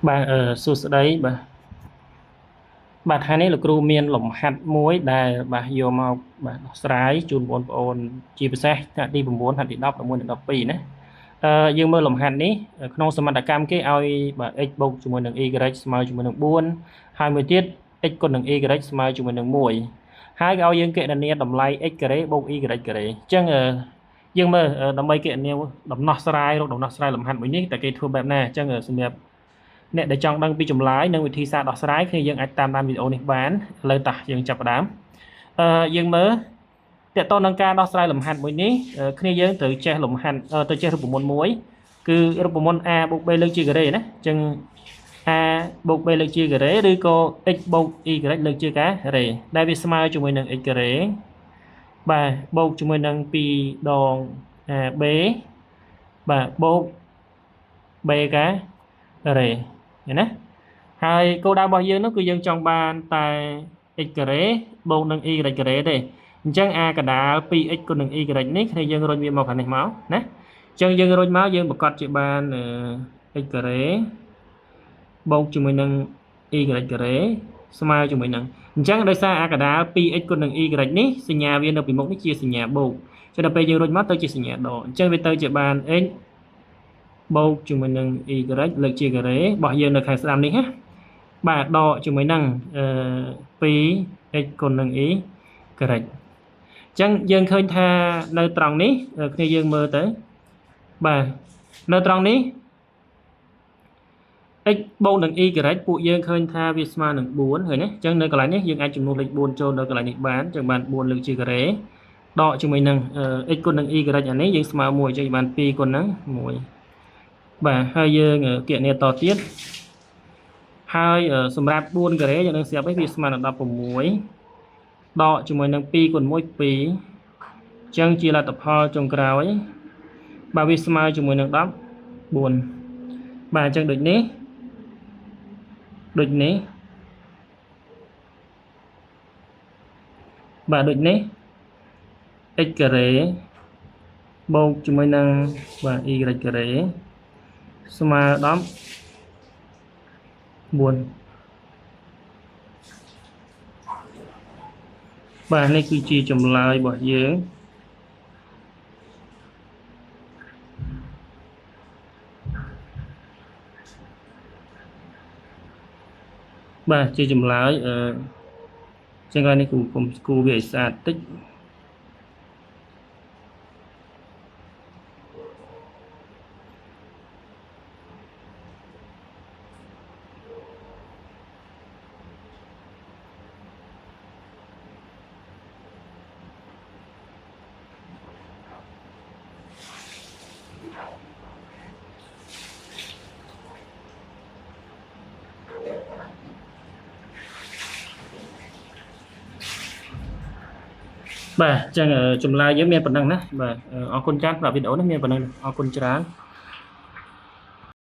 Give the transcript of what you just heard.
បាទសួស្តីបាទបាទថ្ងៃនេះលោកគ្រូមានលំហាត់មួយដែលបាទយកមកបាទដោះស្រាយជូនបងប្អូនជាពិសេសថ្នាក់ទី9ថ្នាក់ទី10 11និង12ណាយើងមើលលំហាត់នេះក្នុងសម្មតិកម្មគេឲ្យបាទ x បូកជាមួយនឹង y ស្មើជាមួយនឹង4ហើយមួយទៀត x គុណនឹង y ស្មើជាមួយនឹង1ហើយគេឲ្យយើងគណនាតម្លៃ x ការ៉េបូក y ការ៉េអញ្ចឹងយើងមើលដើម្បីគណនាដំណោះស្រាយរកដំណោះស្រាយលំហាត់មួយនេះតែគេធ្វើបែបណាអញ្ចឹងសម្រាប់អ្នកដែលចង់ដឹងពីចម្លើយនិងវិធីសាស្ត្រដោះស្រាយគឺយើងអាចតាមដានវីដេអូនេះបានឥឡូវតោះយើងចាប់ផ្ដើមយើងមើលតកតនឹងការដោះស្រាយលំហាត់មួយនេះគ្នាយើងត្រូវចេះលំហាត់ទៅចេះរូបមន្តមួយគឺរូបមន្ត a បូក b លើកជាការ៉េណាអញ្ចឹង a បូក b លើកជាការ៉េឬក៏ x បូក y លើកជាការ៉េដែលវាស្មើជាមួយនឹង x ការ៉េបាទបូកជាមួយនឹង2ដង ab បាទបូក b ការ៉េឃើញណាហើយគោលដៅរបស់យើងនោះគឺយើងចង់បានតែ x ការ៉េបូកនឹង y ការ៉េទេអញ្ចឹង a កដាល 2x គុណនឹង y នេះគ្នាយើងរុញវាមកខាងនេះមកណាអញ្ចឹងយើងរុញមកយើងប្រកាសជាបាន x ការ៉េបូកជាមួយនឹង y ការ៉េស្មើជាមួយនឹងអញ្ចឹងដោយសារ a កដាល 2x គុណនឹង y នេះសញ្ញាវានៅពីមុខនេះជាសញ្ញាបូកចឹងដល់ពេលយើងរុញមកទៅជាសញ្ញាដកអញ្ចឹងវាទៅជាបាន x បូកជាមួយនឹង y លើកជាការ៉េរបស់យើងនៅខាងស្ដាំនេះណាបាទដកជាមួយនឹង 2x គុណនឹង y អញ្ចឹងយើងឃើញថានៅត្រង់នេះគ្នាយើងមើលទៅបាទនៅត្រង់នេះ x បូកនឹង y ពួកយើងឃើញថាវាស្មើនឹង4ឃើញទេអញ្ចឹងនៅកន្លែងនេះយើងអាចចំនួនលេខ4ចូលនៅកន្លែងនេះបានអញ្ចឹងបាន4លើកជាការ៉េដកជាមួយនឹង x គុណនឹង y អានេះយើងស្មើ1អញ្ចឹងបាន2គុណនឹង1បាទហើយយើងគណនាតទៀតហើយសម្រាប់4ការ៉េយើងនឹងស្រាប់ឯងវាស្មើនឹង16ដកជាមួយនឹង2គុណ1 2អញ្ចឹងជាលទ្ធផលចុងក្រោយបាទវាស្មើជាមួយនឹង14បាទអញ្ចឹងដូចនេះដូចនេះបាទដូចនេះ x ការ៉េបូកជាមួយនឹងបាទ y ការ៉េស្មើ14បាទនេះគឺជាចម្លើយរបស់យើងបាទជាចម្លើយចឹងហើយនេះគូគុំគូវាឲ្យស្អាតតិចបាទអញ្ចឹងចម្លើយយើងមានប៉ុណ្ណឹងណាបាទអរគុណច្រើនសម្រាប់វីដេអូនេះមានប៉ុណ្ណឹងអរគុណច្រើន។